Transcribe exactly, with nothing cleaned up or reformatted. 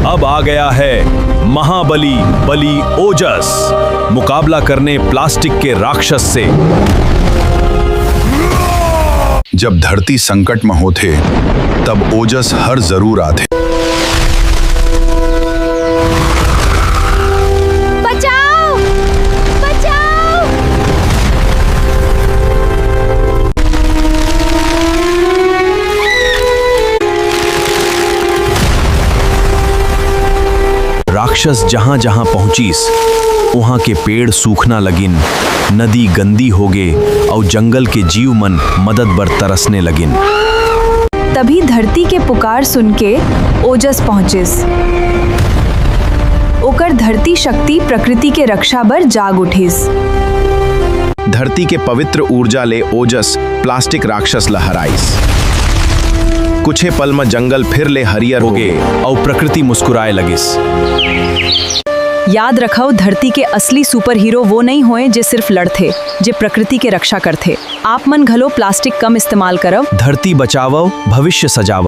अब आ गया है महाबली बली ओजस, मुकाबला करने प्लास्टिक के राक्षस से। जब धरती संकट म होथे, तब ओजस हर जरूर आथे। बचाओ! बचाओ! राक्षस जहां-जहां पहुंचिस, उहां के पेड़ सूखना लगिन, नदी गंदी होगे अउ जंगल के जीव मन मदद बर तरसने लगिन। तभी धरती के पुकार सुनके ओजस पहुंचिस। ओकर धरती शक्ति प्रकृति के रक्षा बर जाग उठिस। धरती के पवित्र ऊर्जा ले ओजस प्लास्टिक राक्षस ल हराइस। कुछे पल म जंगल फिर ले हरियर होगे अउ प्रकृति मुस्कुराए लगिस। याद रखव, धरती के असली सुपर हीरो वो नइ होय जे सिर्फ लड़थे, जे प्रकृति के रक्षा करथे। आप मन घलो प्लास्टिक कम इस्तेमाल करव। धरती बचावव, भविष्य सजावव।